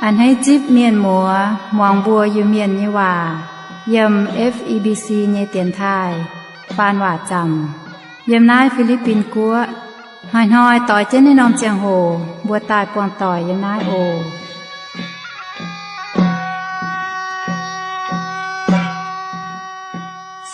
A'hneiv zipv mienh muoz muangx mbuo Iu-Mienh nyei waac yiem F E B C nyei dienx taaih faan waac zaamc yiem naaiv Fi^li^bin Guoqv. Hnoi-hnoi doix jienv naaiv norm ziangh hoc mbuo daaih buangh doic yiem naaiv oc.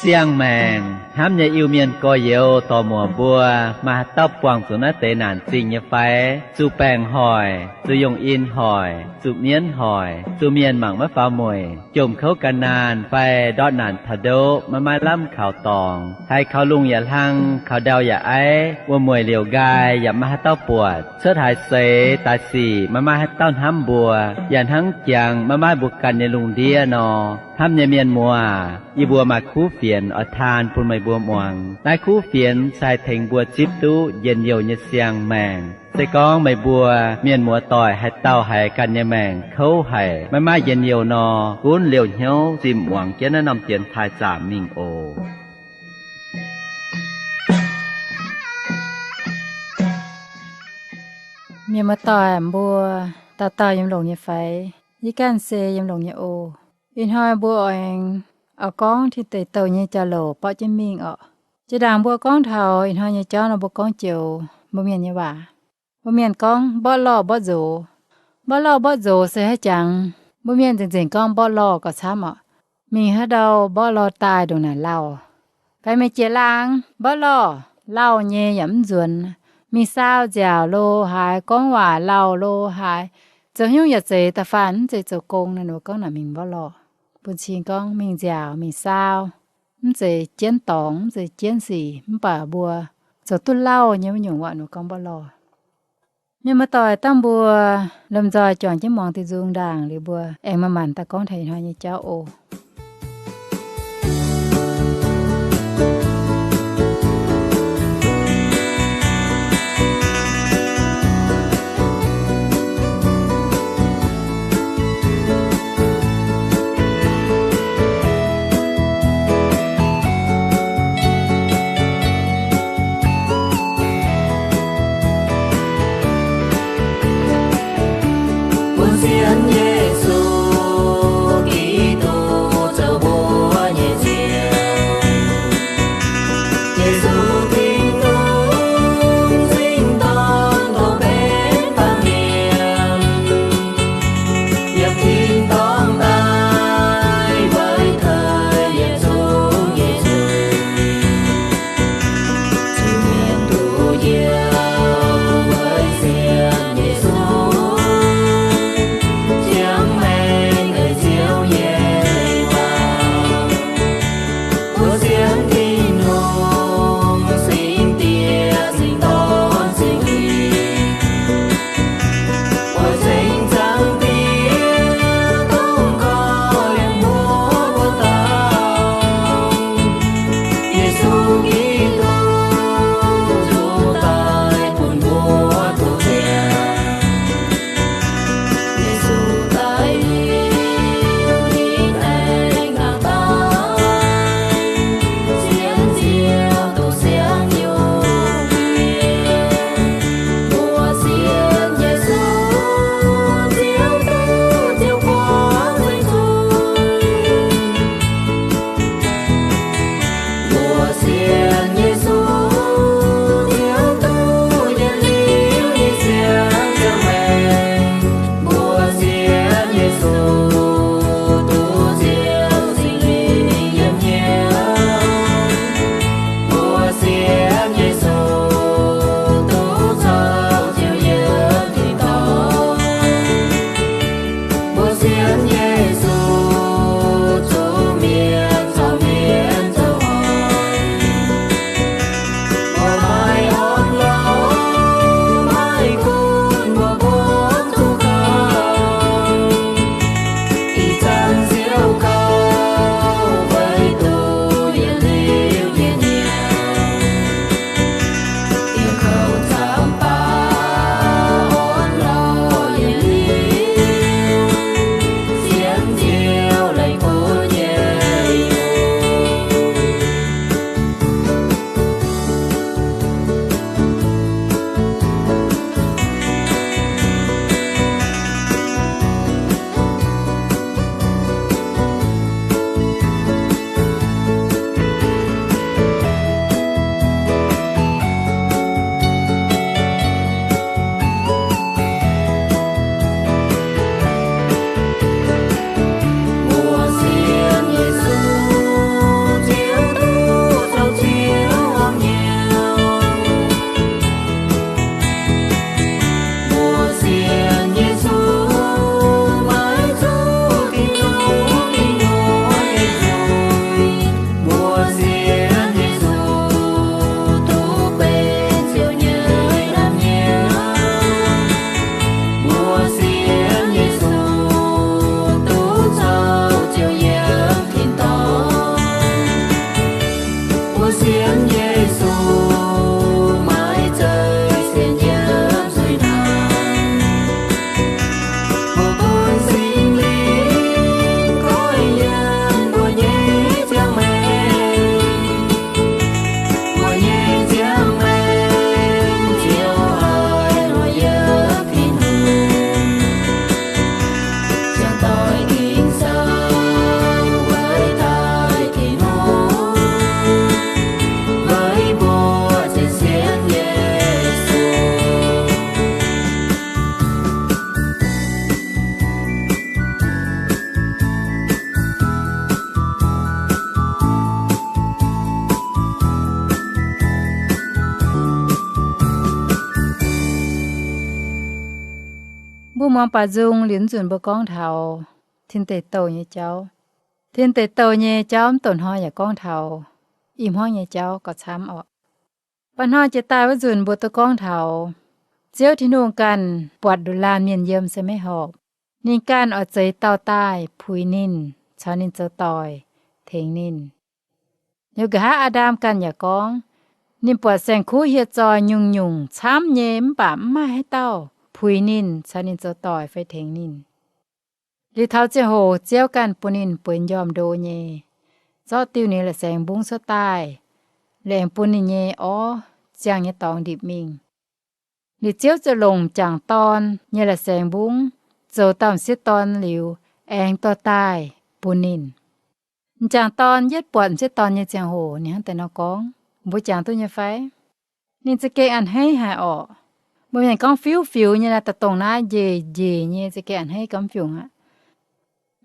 Siang-maengc hnamv nyei Iu-Mienh gorx-youz dorc-muoc mbuo, maaih haaix dauh buangh zuqc naaiv deix naanc zingh nyei fai? Zuqc baengc hoic, zuqc yungh in hoic, zuqc mienv hoic, zuqc mienh mangc maiv faaux mueic, jomc kouv gan naanh fai ndortv naanc taux ndoqv maiv maaih lamh kaux dorngx, haiz kaux lungh yaac hlang, kaux ndau yaac aiv, wuom-mueic liouc nqaai yaac maiv maaih haaix dauh buatc, cuotv haaix seix daaih sic maiv maaih haaix dauh hnamv mbuo, yaac hnangv jangx maiv maaih mbuo ganh nyei lungh ndiev nor. Hnamv nyei mienh muoz, yie mbuo maaih kuv fienx oix taan bun meih mbuo muangx. Naaiv kuv fienx se haih tengx mbuo zipv duqv njien-youh nyei siang-maengc. Se gorngv meih mbuo mienh muoz doic haaix dauh haiz ganh nyei maengc kouv haic, maiv maaih njien-youh nor, gunv liouh hnyouv zimh muangx jienv naaiv norm dienx taaih zaamc mingh oc. Mienh muoz doic mbuo, dauh dauh yiem longx nyei fai? Yie ganh se yiem longx nyei oc. Ih hnoi mbuo aengx oix gorngv Tin Deic Douh nyei jauv-louc borqv jienv mingh orqc. Jiex ndaangc mbuo gorngv taux ih hnoi nyei jauv nor, mbuo gorngv joux mbuo mienh nyei waac. Mbuo mienh gorngv mborqv lorh mborqv nzox. Mborqv lorh mborqv nzox se haaix jangx? Mbuo mienh nzengc nzengc gorngv mborqv lorh gauh camv orqc. Mingh haaix ndau mborqv lorh daaih ndongc naaic lauh. Fai mingh jiex laangh mborqv lorh, lauh nyei yaac mv nzuonx. Mingh saau nziaauc lo haaix, gorngv waac lauh lo haaix, zoux haaix nyungc yaac zeiz, da'faanh mv zeiz zoux gong nor, ninh mbuo gorngv naaic mingh mborqv lorh. Bun cing gorngv mingh nziaauc, mingh saau, mv zeiz jienv dorngx, mv zeiz jienv sic, mv baac mbuo zoux duqv lauh nyei wuov nyungc waac ninh mbuo gorngv mborqv lorh. Mienh muoz-doic, dangh mbuo lomh nzoih juangc jienv muangx diuh nzung ndaangc liuz, mbuo aengx manc-manc daaih gorngv taux ih hnoi nyei jauv oc. Bun sienx Yesu Giduc Muangx baac nzung liuz nzunc mbuo gorngv taux tin deic douh nyei jauv. Tin deic douh nyei jauv mv douc hnoi yaac gorngv taux i hmuangv nyei jauv gauh camv orqc. Mba'hnoi jiex daaih wuov nzunc mbuo duqv gorngv taux Ziouv Tin-Hungh ganh buatc nduqc laanh mienh yiem se maiv horpc. Ninh ganh oix zeix dauh daaih puix ninh, caux ninh zoux doic, tengx ninh. Liuz nqa'haav Aa^ndam ganh yaac gorngv, ninh buatc saeng-kuv hieh zoih nyungc-nyungc camv nyei, mv baac mv maaih haaix dauh puix ninh, caux ninh zoux doic fai tengx ninh. Liuz taux ziangh hoc Ziouv ganh bun ninh bueix njormh ndo nyei, zorqv diuh ninh la'saengx mbungv cuotv daaih, laengz bun ninh nyei orv ziangh nyei dorngx ndipc mingh. Liuz Ziouv ziouc longc m'jangc dorn nyei la'saengx mbungv zoux dauh m'sieqv dorn liuz, aengx dorh daaih bun ninh. M'jangc dorn yietv buatc m'sieqv dorn nyei ziangh hoc ninh hnangv deix nor gorngv, mbuo jangx duqv nyei fai? Ninh za'gengh a'hneiv haic orqc. Mbuo mienh gorngv fiuv-fiuv nyei naaiv, daaih dongh naaiv njiec njiec nyei, za'gengh a'hneiv gomv fiungc aqv.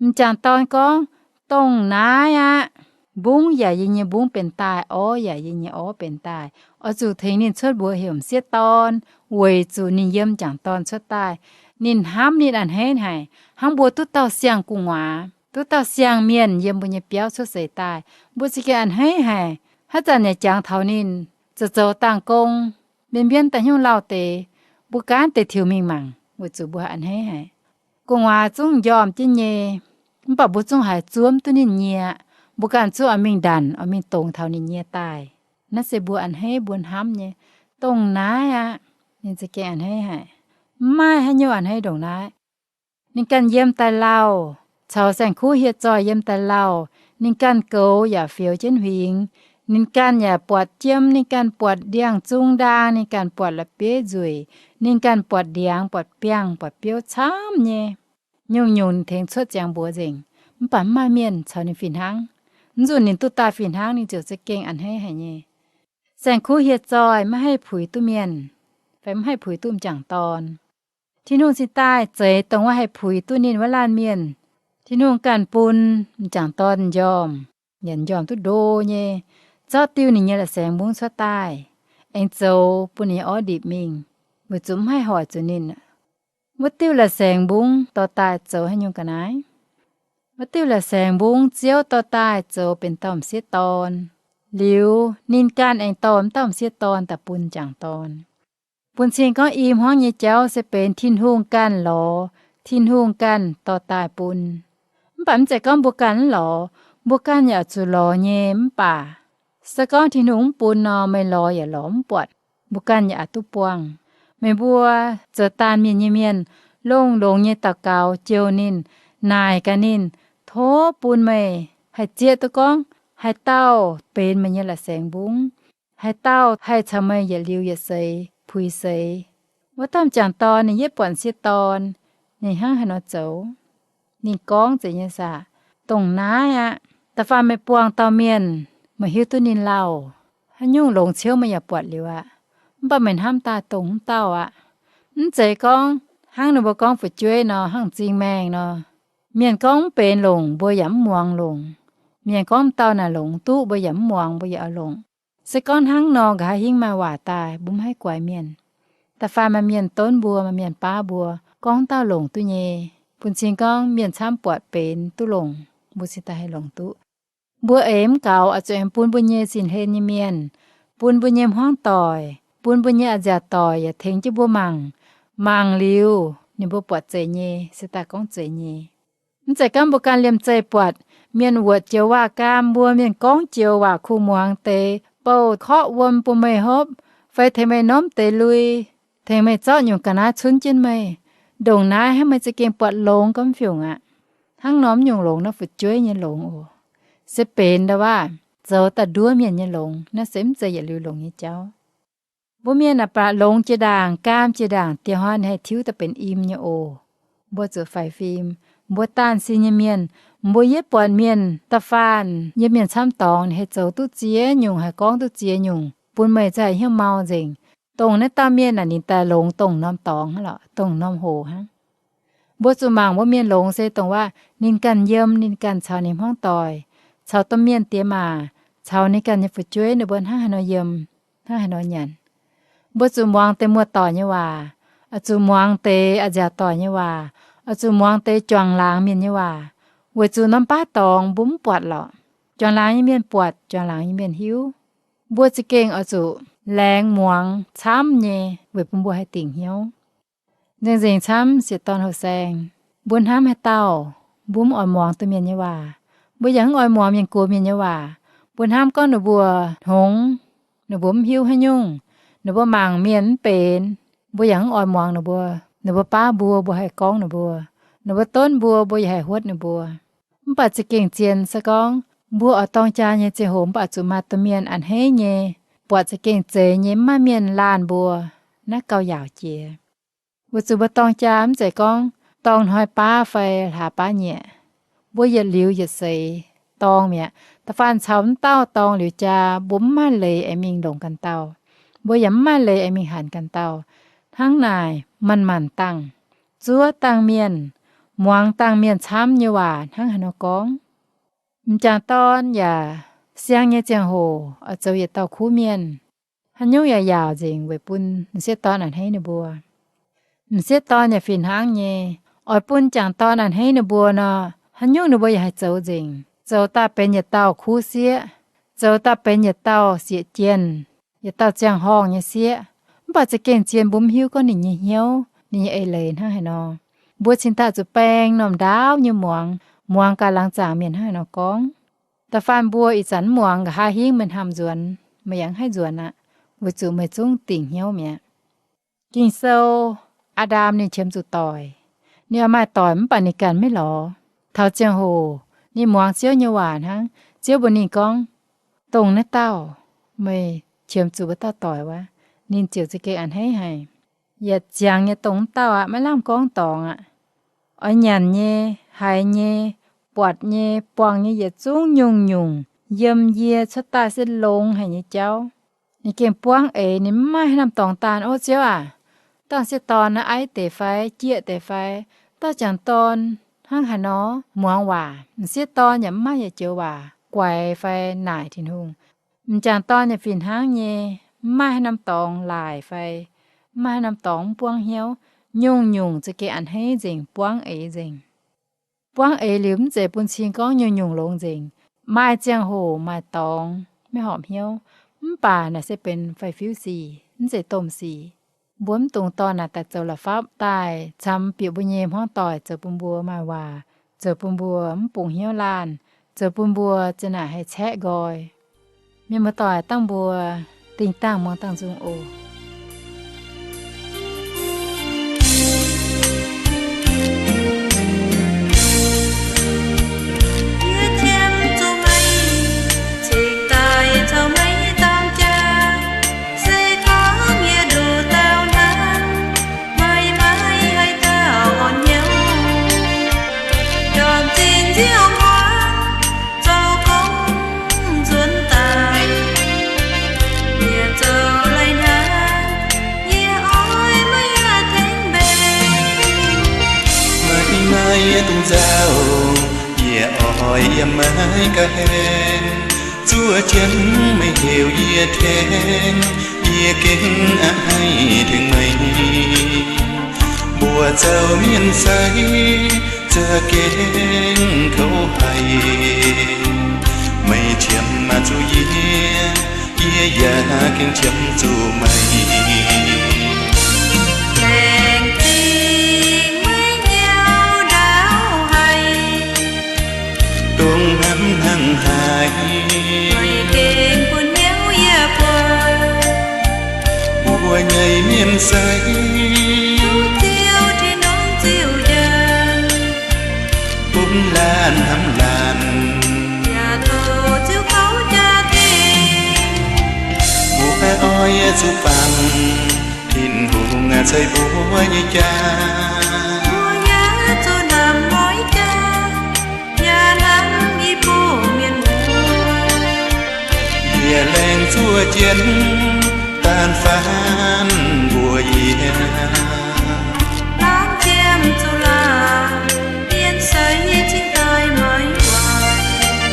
M'jangc dorn gorngv, dongh naaiv aqv. Mbungv yaac yie nyei mbungv benx daaih, orv yaac yie nyei orv benx daaih. Oix zuqc tengx ninh cuotv mbuox heuc m'sieqv dorn, weic zuqc ninh yiem m'jangc dorn cuotv daaih. Ninh hnamv ninh a'hneiv haic, hnangv mbuo duqv dauh siang-gu'nguaaz, duqv dauh siang-mienh yiem mbuo nyei biauv cuotv seix daaih, mbuo za'gengh a'hneiv haic. Haaix zanc yaac jangx taux ninh zoux zoux dangh gong, mbienv mbienv daaih hnyouv lauh deix, mbuo gaanv deix tiux mingh mangc, weic zuqc mbuo a'hneiv haic. Gu'nguaaz zungv m'njormh jienv nyei, mv baac mbuo zungv haiz zuomv duqv ninh nyei aqv. Mbuo ganh zungv oix mingh ndanc, oix mingh dongz taux ninh nyei daaih. Naaiv se mbuo a'hneiv mbuo hnamv nyei. Dongh naaiv aqv. Ninh za'gengh a'hneiv haic. Mv maaih haaix nyungc a'hneiv ndongc naaiv. Ninh ganh yiem daaih lauh, caux saeng-kuv hieh zoih yiem daaih lauh. Ninh ganh goux yaac fioux jienv huingx. Ninh ganh yaac buatc jiem, ninh ganh buatc ndiangx-zung ndaang, ninh ganh buatc la'bieiv nzueic, ninh ganh buatc ndiangx, buatc biangh, buatc biouv camv nyei. Nyungc-nyungc ninh tengx cuotv ziangx mbuox nzengc, mv baac mv maaih mienh caux ninh fih hnangv. Mv nzunc ninh duqv daaih fih hnangv, ninh ziouc za'gengh a'hneiv haic nyei. Saeng-kuv hieh zoih maiv haih puix duqv mienh, fai mv haih puix duqv m'jangc dorn. Tin-Hungh cingx daaih zeix dongh wuov haih puix duqv ninh wuov laanh mienh. Tin-Hungh ganh bun m'jangc dorn m'njormh, yaac m'njormh duqv ndo nyei, zorqv diuh ninh nyei la'saengx mbungv cuotv daaih, aengx zoux bun ninh nyei orv ndipc mingh, weic zuqc mv haih hoic zuqc ninh. Wuov diuh la'saengx mbungv dorh daaih zoux haaix nyungc ga'naaiv? Wuov diuh la'saengx mbungv Ziouv dorh daaih zoux benx dauh m'sieqv dorn. Liuz ninh ganh aengx dorh m'dauh m'sieqv dorn daaih bun m'jangc dorn. Bun cing gorngv i hmuangv nyei jauv se benx Tin-Hungh ganh lorz, Tin-Hungh ganh dorh daaih bun. Mv baac mv zeiz gorngv mbuo ganh mv lorz, mbuo ganh yaac oix zuqc lorz nyei. Mv baac se gorngv Tin-Hungh mv bun nor, meih lorz yaac lorz mv buatc. Mbuo ganh yaac aqc duqv buangh. Meih mbuo zoux daanh mienh nyei mienh, longx-longx nyei daux gaux jouh ninh, naaic gaax ninh, tov bun meih haih zieqv duqv gorngv haaix dauh benx meih nyei la'saengx mbungv, haaix dauh haih caux meih yietc liuz yietc seix puix seix. Wuov dauh m'jangc dorn ninh yietv buatc m'sieqv dorn, ninh hnangv haaix nor zoux? Ninh gorngv zeiz nyei saah? Dongh naaiv aqv. Da'faanh meih buangh dauh mienh, meih hiuv duqv ninh lauh, haaix nyungc longx ciouv meih yaac buatc liuz aqv. Mv baac meih hnamv daaih dongh mv dauh aqv. Mv zeiz gorngv hnangv ninh mbuo gorngv fu'jueiv nor, hnangv m'zing maengh nor. Mienh gorngv mv benx longc, mbuo yaac mv muangx longc. Mienh gorngv m'dauh naaic longc duqv, mbuo yaac mv muangx, mbuo yaac oix longc. Se gorngv hnangv nor, nqa'haav hingv maaih waac daaih, mbuo mv haih guaix mienh. Da'faanh maaih mienh donv mbuo, maaih mienh baav mbuo, gorngv dauh longc duqv nyei. Bun cing gorngv mienh camv buatc benx duqv longc, mbuo cingx daaih haih longc duqv. Mbuo eix mv gaux oix zuqc aengx bun mbuo nyei sin hlen nyei mienh, bun mbuo nyei hmuangv doic, bun mbuo nyei a'nziaauc doic yaac tengx jienv mbuo mangc. Mangc liuz ninh mbuo buatc zeiz nyei, se daaih gorngv zeiz nyei. Mv zeiz gorngv mbuo ganh liemh zeih buatc mienh wuotc joux waac-gaam mbuo, mienh gorngv joux waac kuh muangx deix, bouh korqv wuom bun meih hopv, fai tengx meih nomv deix lui, tengx meih zorqv nyungc ga'naaiv cunv jienv meih. Ndongc naaiv hnangv meih za'gengh buatc longx gomv fiungc aqv. Hnangv norm nyungc longx naaiv fu'jueiv nyei longx oc. Se benx ndau waac zoux daaih nduov mienh nyei longx, naaiv se mv zeiz yietc liuz longx nyei jauv. Mbuo mienh naaic baac longx jiex ndaangc, gaam jiex ndaangc, dieh hnoi ninh haih tiuv daaih benx im nyei oc. Mbuo zuqc faix fim. Mbuo daanh sin nyei mienh, mbuo yietv buatc mienh da'faanh yiem mienh camv dorngx ninh haih zoux duqv ziex nyungc, haih gorngv duqv ziex nyungc, bun meih za'gengh hnyouv mau nzengc. Dongh naaiv dauh mienh naaic ninh daaih longx dongh norm dorngx hnangv lorqc, dongh norm hoc hnangv. Mbuo zuqc mangc mbuo mienh longx se dongh waac ninh ganh yiem, ninh ganh caux ninh hmuangv doic, caux domh mienh diex maac, caux ninh ganh nyei fu'jueiv ninh mbuo hnangv haaix nor yiem, hnangv haaix nor nyanc. Mbuo zuqc muangx deix muoz-doic nyei waac, oix zuqc muangx deix a'nziaauc doic nyei waac, oix zuqc muangx deix juangc laangz mienh nyei waac, weic zuqc norm baav dorngx mbuo mv buatc lorqc. Juangc laangz nyei mienh buatc, juangc laangz nyei mienh hiuv. Mbuo za'gengh oix zuqc laengz muangx camv nyei weic bun mbuo haih dingc hnyouv. Nzengc-nzengc camv sieqv dorn houh saeng, mbuo hnamv haaix dauh, mbuo mv oix muangx domh mienh nyei waac. Mbuo yaac mv oix muangx mienh gox mienh nyei waac. Mbuo hnamv gorngv ninh mbuo hngongx, ninh mbuo mv hiuv haaix nyungc, ninh mbuo mangc mienh mv benx, mbuo yaac mv oix muangx ninh mbuo. Ninh mbuo baav mbuo, mbuo haih gorngv ninh mbuo. Ninh mbuo donv mbuo, mbuo yaac haih huotv ninh mbuo. Mv baac za'gengh zien se gorngv mbuo oix dorng jaa nyei ziangh hoc mv baac zuqc maaih domh mienh a'hneiv nyei, buatc za'gengh zeiz nyei, mv maaih mienh laanh mbuo, naaiv gauh yaauc jiex. Weic zuqc mbuo dorng jaa mv zeiz gorngv dorng hnoi baav fai hlaax baav nyieqc. Mbuo yietc liuz yietc seix dorng mi'aqv. Da'faanh caux mv dauh dorng liuz jaa, mbuo mv maaih leiz aengx mingh longc ganh dauh. Mbuo yaac mv maaih leiz aengx mingh hanc ganh dauh. Hnangv naaic manc-manc dangh, zuov dangh mienh, muangx dangh mienh camv nyei waac hnangv haaix nor gorngv. M'jangc dorn yaac siang nyei ziangh hoc oix zoux yietc dauh kuv mienh. Haaix nyungc yaac yaauc nzengc weic bun m'sieqv dorn a'hneiv ninh mbuo. M'sieqv dorn yaac fih hnangv nyei, oix bun m'jangc dorn a'hneiv ninh mbuo nor, haaix nyungc ninh mbuo yaac haih zoux nzengc. Zoux daaih benx yietc dauh kuv sieqv, zoux daaih benx yietc dauh sieqv jienh, yietc dauh ziangh horngh nyei sieqv. Mv baac za'gengh zien mbuo mv hiuv gorngv ninh nyei hnyouv, ninh nyei eix leiz hnangv haaix nor. Mbuo cingx daaih zuqc baeng norm ndaauv nyei muangx, muangx gaax laangz zaangc mienh hnangv haaix nor gorngv. Da'faanh mbuo ih zanc mv muangx, nqa'haav hingv meih hnamv nzuonx, meih yaac mv haih nzuonx aqv, weic zuqc meih zungv dingc hnyouv mi'aqv. Ging-Sou, Aa^ndam ninh qiemx zuqc doic. Ninh oix maaih doic mv baac ninh ganh maiv lorz. Taux ziangh hoc ninh muangx Ziouv nyei waac hnangv. Ziouv mbuox ninh gorngv, dongh naaiv dauh meih qiemx zuqc wuov dauh doic wuov, ninh ziouc za'gengh a'hneiv haic. Yietc ziangx nyei dongh wuov dauh aqv, maiv lamh gorngv dorngx aqv. Oix nyanc nyei, haiz nyei, buatc nyei, buangh nyei yietc zungv nyungc-nyungc yiem yie cuotv daaih se longx haic nyei jauv. Ninh gengh buangv eix, ninh mv maaih haaix norm dorngx daan. O Ziouv aac, dauh m'sieqv dorn naaiv aiv deix fai jieqv deix fai, dauh m'jangc dorn hnangv haaix nor muangx waac, m'sieqv dorn yaac mv maaih yietc joux waac guaix fai naaic Tin-Hungh. M'jangc dorn yaac fih hnangv nyei, mv maaih haaix norm dorngx laaic fai mv maaih haaix norm dorngx mv buangv hnyouv. Nyungc-nyungc za'gengh a'hneiv nzengc, buangv eix nzengc. Buangv eix liuz mv zeiz bun cing gorngv nyungc-nyungc longx nzengc. Maaih ziangh hoc maaih dorngx maiv horpc hnyouv, mv baac naaic se benx fai-fiuv sic, mv zeiz domh sic. Mbuo mv dungx dorh naaic daaih zoux la'fapv daaih camv bieqc mbuo nyei hmuangv doic, zoux bun mbuo maaih waac, zoux bun mbuo mv bungx hnyouv laanh, zoux bun mbuo za'naaic haih caeqv nqoi. Mienh muoz-doic, dangh mbuo dingh dangh muangx dangh nzung oc. Yie qiemx zuqc meih cingx daaih caux meih dangh jaax, se gorngv yie nduqc dauh hnangv, meih maiv haih dauh orn hnyouv. Ndorm zingh nziouv hmuangx zoux gong nzuonx daaih, yie zoux leiz hnangv, yie oix meih yaac tengx mbenc. Meih maaih yie dungx nzauh, yie oix yiem meih ga'hlen. Zuov jienv meih heuc yie tengx, yie gengh a'hneiv tengx meih. Mbuo zoux mienh saiv za'gengh kouv haic. Meih qiemx zuqc yie, yie yaac gengh qiemx zuqc meih. Laengz zingh meih nyei ndaauv haic, dongh hnamv hnangv haaix, meih gengh bun hnyouv yie buatc. Mbuo nyei mienh saiv, duqv Ziouv Tin-Hungh ziux njaaux, bun laanh hnamv laanh, yaac tov Ziouv kouv jaa-dingh. Mbuo oix zuqc bangc Tin-Hungh ceix mbuo nyei jaa. Mbuo yaac zuqc hnamv mueiz jaa, yaac hnamv i buo mienh muoz. Yie laengz zuov jienv, daan faan mbuox yie, laanh ziemx zuqc laanh, mienh saiv cingx daaih maiv waaic.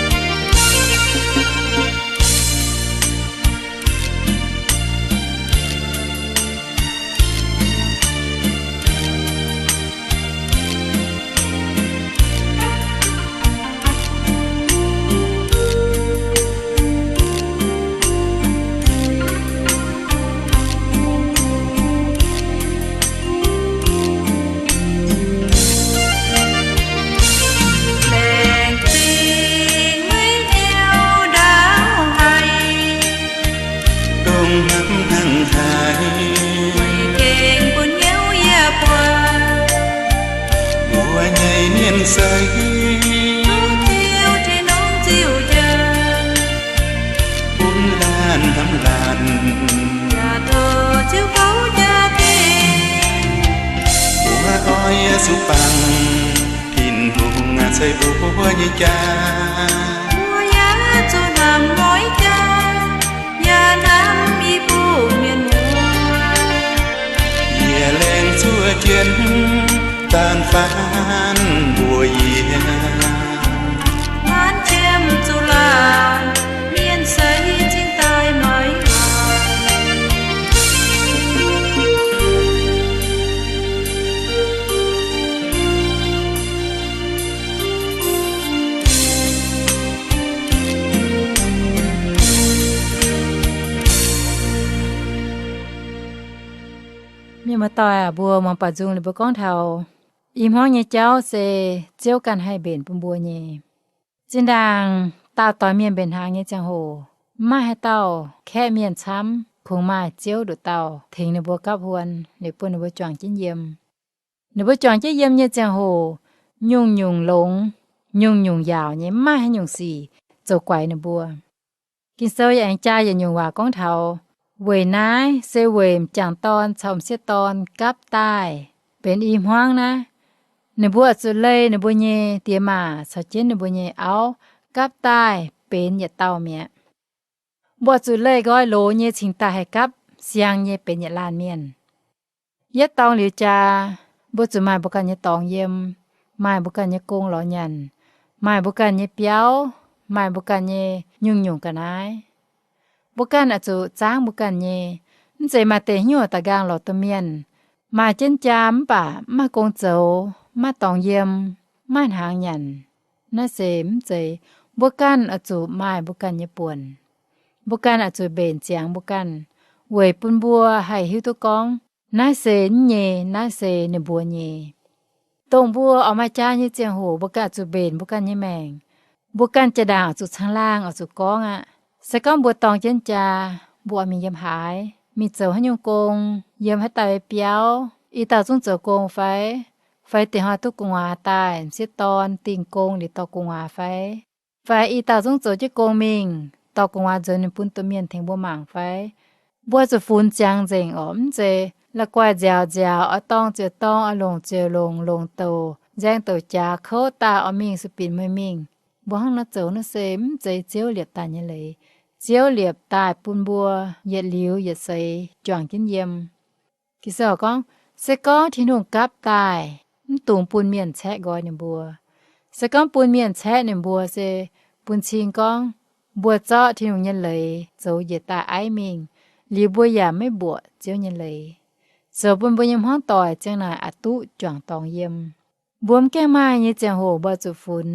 Yaac tov Ziouv kouv jaa-dingh, mbuo oix zuqc bangc Tin-Hungh ceix mbuo nyei jaa. Mbuo yaac zuqc hnamv mueiz jaa, yaac hnamv i buo mienh muoz. Yie laengz zuov jienv, daan faan mbuox yie, maanc jiem zuqc laanh mienh seix cingx daaih maiv waaic. Mienh muoz-doic aac, mbuo muangx baaux nzung liuz mbuo gorngv taux i hmuangv nyei jauv se Ziouv ganh haih mbenc bun mbuo nyei. Zinh ndaangc daauh doix mienh mbenc hnaangx nyei ziangh hoc, maiv maaih haaix dauh kaeqv mienh camv, kungx maaih Ziouv nduqc dauh tengx ninh mbuo gapv huon, liuz bun ninh mbuo juangc jienv yiem. Ninh mbuo juangc jienv yiem nyei ziangh hoc, nyungc-nyungc longx, nyungc-nyungc yaauc nyei, maiv maaih haaix nyungc sic zoux guaix ninh mbuo. Ging-Sou yaac aengx jaa yietc nyungc waac gorngv taux, weic naaiv se weic m'jangc dorn caux m'sieqv dorn gapv daaih benx i hmuangv naaiv, ninh mbuo oix zuqc leih ninh mbuo nyei diex maac caux jienv ninh mbuo nyei auv gapv daaih benx yietc dauh mi'aqv. Mbuo oix zuqc leih nqoi loz nyei cingx daaih haih gapv siang nyei benx yietc laanh mienh. Yietv dorng liuz jaa, mbuo zuqc maaih mbuo ganh nyei dorngx yiem, maaih mbuo ganh nyei gong lorz nyanc, maaih mbuo ganh nyei biauv, maaih mbuo ganh nyei nyungc-nyungc ga'naaiv. Mbuo ganh oix zuqc zaangv mbuo ganh nyei. Mv zeiz maaih deix hnyouv da'nqaang lorz domh mienh, maaih jienv jaa mv baac mv maaih gong zoux, mv maaih dorngx yiem, mv maaih hnaangx nyanc. Naaiv se mv zeiz. Mbuo ganh oix zuqc maaih mbuo ganh nyei buonc. Mbuo ganh oix zuqc mbenc ziangx mbuo ganh, weic bun mbuo haih hiuv duqv gorngv naaiv se mv nyei, naaiv se ninh mbuo nyei. Dongh mbuo oix maaih jaa nyei ziangh hoc, mbuo ganh oix zuqc mbenc mbuo ganh nyei maengc. Mbuo ganh jaa-ndaangc oix zuqc caangh laangh, oix zuqc gorngv aqv. Se gorngv mbuo dorng jienv jaa, mbuo oix mingh yiem haaix, mingh zoux haaix nyungc gong, yiem haaix dauh nyei biauv, i dauh zungv zoux gong fai? Fai da'nyeic hnoi duqv gu'nguaaz daaih, m'sieqv dorn dingh gong liuz dorh gu'nguaaz fai? Fai i dauh zungv zoux jienv gong mingh, dorh gu'nguaaz nzuonx mingh bun domh mienh tengx mbuo mangc fai? Mbuo zuqc funx ziangx nzengc oc. Mv zeiz la'guaih nziaaux nziaaux, oix dorng ziouc dorng, oix longc ziouc longc, longc douc nzaeng douc jaax kouv daaih oix mingh sueih binc meih mingh. Mbuo hnangv naaiv zoux naaiv se mv zeiz Ziouv liepc daaih nyei leiz. Ziouv liepc daaih bun mbuo yietc liuz yietc seix juangc jienv yiem. Ging-Sou gorngv, se gorngv Tin-Hungh gapv daaih, mv dungx bun mienh caeqv nqoi ninh mbuo. Se gorngv bun mienh caeqv ninh mbuo se bun cing gorngv mbuo zorqv Tin-Hungh nyei leiz zoux njiec daaih aiv mingh, liuz mbuo yaac maiv mbuoqc Ziouv nyei leiz, zoux bun mbuo nyei hmuangv doic ziang naaic aqc duqv juangc dorngx yiem. Mbuo mv gaengh maaih nyei ziangh hoc mbuo zuqc funx.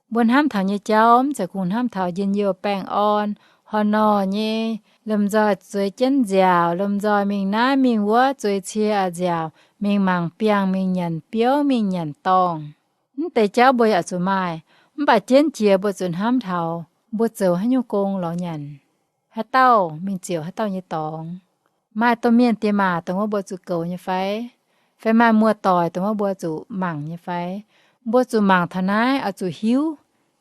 Mbuo hnamv taux nyei jauv mv zeiz kungx hnamv taux njien-youh baengh orn, horh norh nyei, lomh nzoih zueiz jienv nziaauc, lomh nzoih mingh naaiv mingh wuov zueiz cie a'nziaauc, mingh mangc biangh, mingh nyanc biouv, mingh nyanc dorngh. Mv deix jauv mbuo yaac zuqc maaih, mv baac jienv jiex mbuo zuqc hnamv taux mbuo zoux haaix nyungc gong lorz nyanc, haaix dauh mingh ziouc haaix dauh nyei dorngx. Maaih domh mienh diex maac dongh wuov mbuo zuqc goux nyei fai? Fai maaih muoz-doic dongh wuov mbuo zuqc mangc nyei fai? Mbuo zuqc mangc taux naaiv oix zuqc hiuv.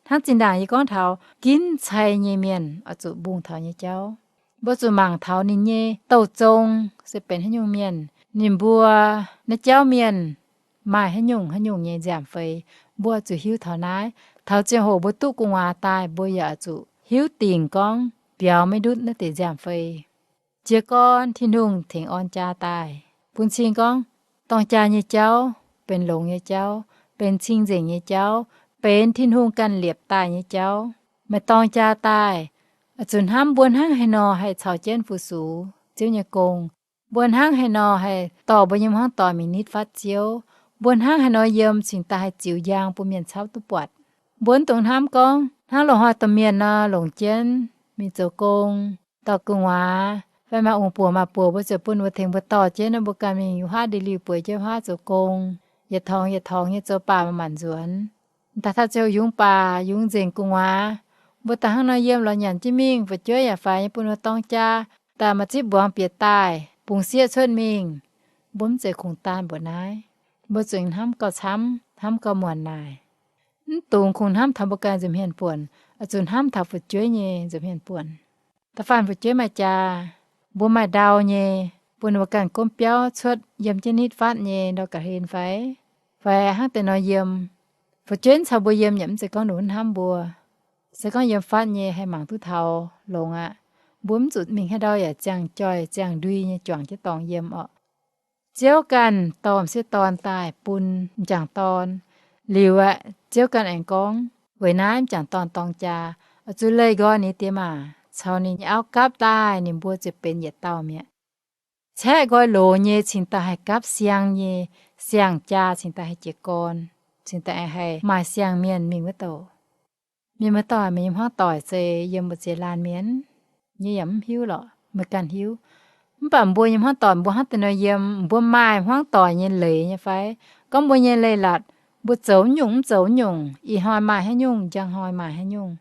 Hnangv zinh ndaangc yie gorngv taux ginv cai nyei mienh oix zuqc mbungh taux nyei jauv. Mbuo zuqc mangc taux ninh nyei douh zong se benx haaix nyungc mienh, ninh mbuo naaiv jauv mienh maaih haaix nyungc haaix nyungc nyei nziaamc fei. Mbuo zuqc hiuv taux naaiv. Taux ziangh hoc mbuo duqv gu'nguaaz daaih, mbuo yaac zuqc hiuv dingc gorngv biaux maiv ndutv naaiv deix nziaamc fei. Jiez gorn Tin-Hungh tengx orn jaa daaih, bun cing gorngv dorng jaa nyei jauv benx longx nyei jauv, benx cing-nzengc nyei jauv, benx Tin-Hungh ganh liepc daaih nyei jauv. Meih dorng jaa daaih, zuqc hnamv mbuo hnangv haaix nor haih caux jienv fu-sux Ziouv nyei gong. Mbuo hnangv haaix nor haih dorh mbuo nyei hmuangv doic mingh nitv fatv Ziouv. Mbuo hnangv haaix nor yiem cingx daaih haih ziux njang bun mienh camv duqv buatc. Mbuo mv dungx hnamv gorngv hnangv loz-hnoi domh mienh nor longc jienv mingh zoux gong, dorh gu'nguaaz, fai maaih ong-buoc maaih buoc mbuo ziouc bun mbuo tengx mbuo dorh jienv nor, mbuo ganh mingh yungz huaav ndeic-liuh bueix jienv huaav zoux gong, yietc torngx yietc torngx nyei zoux baac maaih maanc nzuonx. Daaih taux ziouc yungz baac yungz nzengc gu'nguaaz, mbuo daaih hnangv nor yiem lorz nyanc jienv mingh, fu'jueiv yaac faix nyei bun mbuo dorng jaa, daaih maaih zipv mbuangz bieqc daaih, bungx sieqv cuotv mingh. Mbuo mv zeiz kungx daan mbuoqc naaiv. Mbuo zuqc hnamv gauh camv, hnamv gauh muonc naaic. Mv dungx kungx hnamv taux mbuo ganh nza'hmien buonc, oix zuqc hnamv taux fu'jueiv nyei nza'hmien buonc. Da'faanh fu'jueiv maaih jaa, Mbuo maaih ndau nyei, bun ninh mbuo ganh gomv biauv cuotv yiem jienv nitv fatv nyei ndau ga'hlen fai? Fai hnangv deix nor yiem, fu'jueiv caux mbuo yiem yaac mv zeiz gorngv ninh mbuo hnamv mbuo. Se gorngv yiem fatv nyei haih mangc duqv taux longx aqv. Mbuo mv zuqc mingh haaix ndau yaac ziangh joih ziangh ndui nyei juangc jienv dorngx yiem orqc. Ziouv ganh dorh m'sieqv dorn daaih bun m'jangc dorn. Liuz aeqv, Ziouv ganh aengx gorngv, weic naaiv m'jangc dorn dorng jaa, oix zuqc leih nqoi ninh diex maac caux ninh nyei auv gapv daaih, ninh mbuo ziouc benx yietc dauh mi'aqv. Caeqv nqoi loz nyei cingx daaih haih gapv siang nyei, siang-jaa cingx daaih haih jiez gorn, cingx daaih haih maaih siang-mienh mingh wuov douc. Mienh muoz-doic, meih nyei hmuangv doic se yiem mbu'ziex laanh mienh? Yie yaac mv hiuv lorqc, meih ganh hiuv. Mv baac mbuo nyei hmuangv doic mbuo hnangv deix nor yiem, mbuo maaih hmuangv doic nyei leiz nyei fai? Gorngv mbuo nyei leiz-latc, mbuo zoux mv nyungc mv zoux mv nyungc, ih hnoi maaih haaix nyungc, njang hnoi maaih haaix nyungc.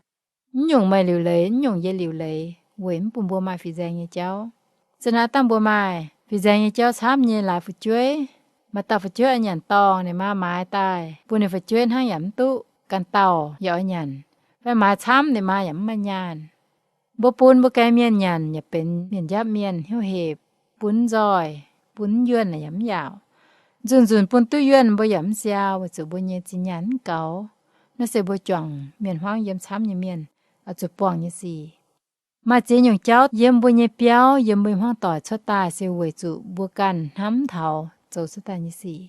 Mv nyungc meih liuc leiz, mv nyungc yie liuc leiz, weic mv bun mbuo maaih fin-nzaeng nyei jauv. Se naaiv dangh mbuo maaih fin-nzaeng nyei jauv camv nyei laaix fu'jueiv, maaih dauh fu'jueiv oix nyanc dorngh, ninh maa maaiz daaih bun ninh fu'jueiv hnangv yaac mv duqv, ganh dauh yaac oix nyanc, fai maaiz camv ninh maa yaac mv maaih nyaanh. Mbuo bun mbuo ganh mienh nyanc yaac benx mienh njapv mienh hnyouv hepc, bun mv nzoih, bun mv yuonh yaac mv yaauc. Nzunc-nzunc bun duqv yuonh mbuo yaac mv siau, weic zuqc mbuo nyei zinh nyaanh mv gaux. Naaiv se mbuo juangc mienh hmuangv yiem camv nyei mienh oix zuqc buangh nyei sic. Maaih ziex nyungc jauv yiem mbuo nyei biauv, yiem mbuo nyei hmuangv doic cuotv daaih se weic zuqc mbuo ganh hnamv taux zoux cuotv daaih nyei sic.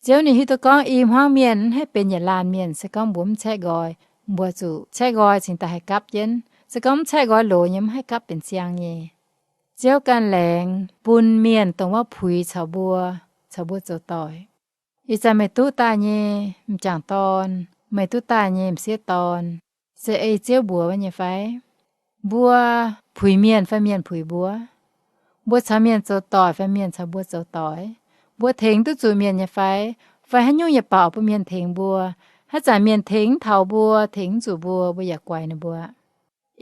Ziouv ninh hiuv duqv gorngv i hmuangv mienh mv haih benx yietc laanh mienh se gorngv mbuo mv caeqv nqoi. Mbuo zuqc caeqv nqoi cingx daaih haih gapv jienv. Se gorngv mv caeqv nqoi loz nyei mv haih gapv benx siang nyei. Ziouv ganh laengz bun mienh dongh wuov puix caux mbuo, caux mbuo zoux doic. Ih zanc meih duqv daaih nyei m'jangc dorn, meih duqv daaih nyei m'sieqv dorn, se ei Ziouv mbuox nyei fai? Mbuo puix mienh fai mienh puix mbuo? Mbuo caux mienh zoux doic fai mienh caux mbuo zoux doic? Mbuo tengx duqv zuqc mienh nyei fai? Fai haaix nyungc yietc baac bun mienh tengx mbuo? Haaix zanc mienh tengx mv taux mbuo, tengx mv zuqc mbuo, mbuo yaac guaix ninh mbuo.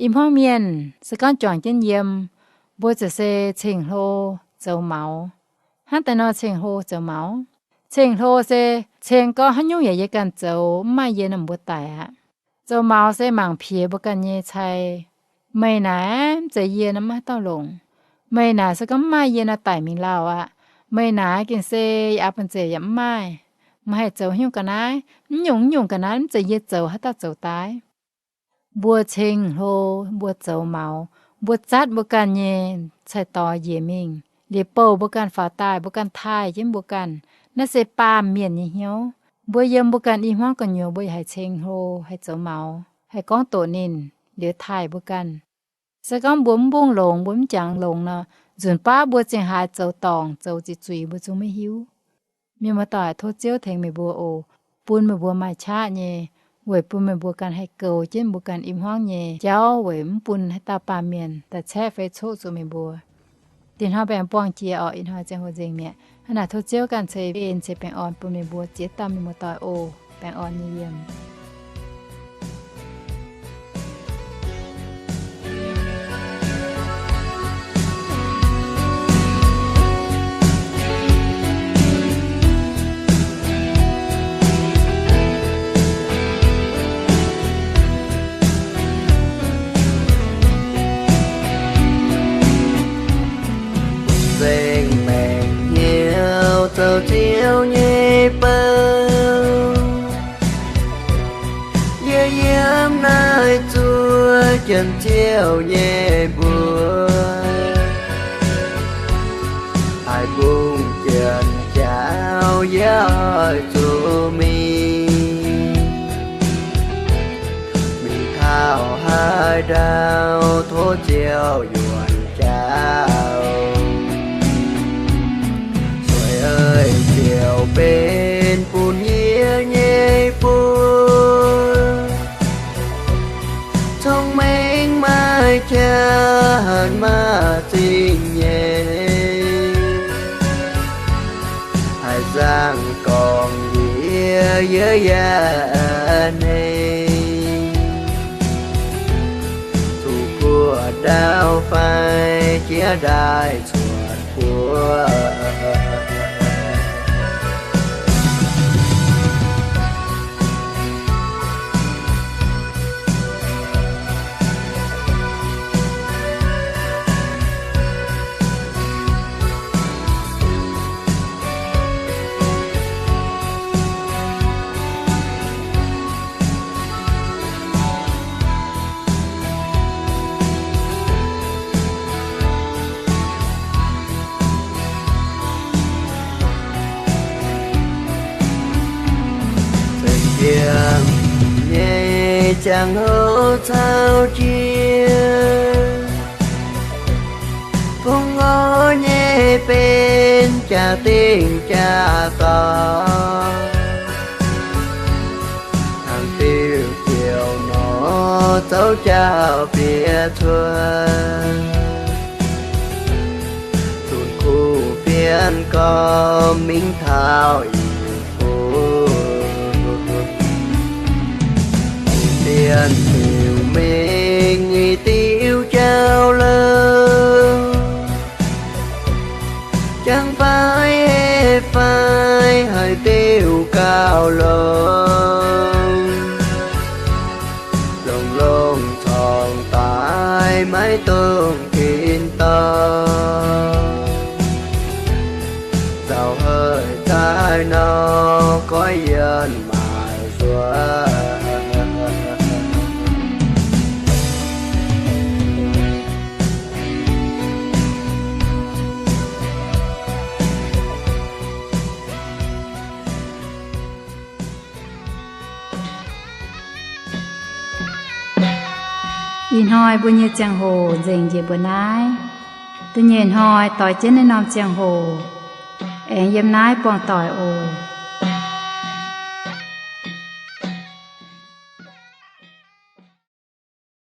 I hmuangv mienh se gorngv juangc jienv yiem, mbuo ziouc se ceng-hlo zoux maux. Hnangv deix nor ceng-hlo zoux maux. Ceng-hlo se ceng gorngv haaix nyungc yaac yie ganh zoux, mv maaih yie nor mbuo daic aqv. Zoux maux se mangc piex mbuo ganh nyei cai. Meih naaic mv zeiz yie nor maiv dauh longc. Meih naaic se gorngv mv maaih yie nor daic mingh lauh aqv. Meih naaic gengh se yaac bun zeic yaac mv maaih. Meih haih zoux haaix nyungc ga'naaiv, mv nyungc mv nyungc ga'naaiv mv zeiz yie zoux haaix dauh zoux daaih. Mbuo ceng-hlo, mbuo zoux maux, mbuo zatv mbuo ganh nyei cai-doix njiec mingh, liuz bouh mbuo ganh faaux daaih, mbuo ganh taaih jienv mbuo ganh. Naaiv se baamh mienh nyei hnyouv. Mbuo yiem mbuo ganh i hmuangv gu'nyuoz mbuo yaac haih ceng-hlo, haih zoux maux, haih gorngv doqc ninh, liuz taaih mbuo ganh. Se gorngv mbuo mv mbungv longx, mbuo mv jangx longx nor, nzunc baav mbuo zingh haaix zoux dorngc, zoux ziqc zuiz mbuo zungv maiv hiuv. Mienh muoz-doic, tov Ziouv tengx meih mbuo oc. Bun meih mbuo maaih qaqv nyei, weic bun meih mbuo ganh haih goux jienv mbuo ganh i hmuangv nyei jauv, weic mv bun haaix dauh baamh mienh daaih caeqv fai coqv zuqc meih mbuo. Dinh hnoi baengh buangh jiex orqc, ih hnoi ziangh hoc nzengc mi'aqv. Hnangv naaic tov Ziouv ganh ceix en ceix baengh orn bun meih mbuo ziex dauh mienh muoz-doic oc. Baengh orn nyei yiem. Nzengc maengc hnyouv zoux Ziouv nyei bou. Yie yiem naaiv zuov Janx-Ziouv nyei mbuox, haih mbungh janx-jaauv yie oix zuqc mingh. Mingh taux haaix ndau tov Ziouv yuonx jaauv. Sueih eix ziouc benx bun yie nyei buoz. Cong-mengh maaih qaqv, hanc maaih zingh nyeic. Haih zaangh gorngv yie, yie yaac nengh. Zuqc guoqv ndau fai jiex ndaaih cuotv guoqv. Ziangh hoc caux jienv bungx orv nyei benx jaax-dingh jaax-dorngx, hnangv diuh ziouc nor zouv jauv bieqc cuotv, zunh kuv fienx gormx mingh taux ih hnoi. Dien diuh mingh i diuh jauv-louc, jangx fai heh fai haaix diuh gauh longx, longx-longx corngx daaih maiv dungx tin-dorngh. Zaux haic daaih nor goiv yienh maaic nzuonx. Ih hnoi mbuo nyei ziangh hoc nzengc njiec mbuo naaiv. Da'nyeic hnoi doix jienv naaiv norm ziangh hoc aengx yiem naaiv buangh doic oc.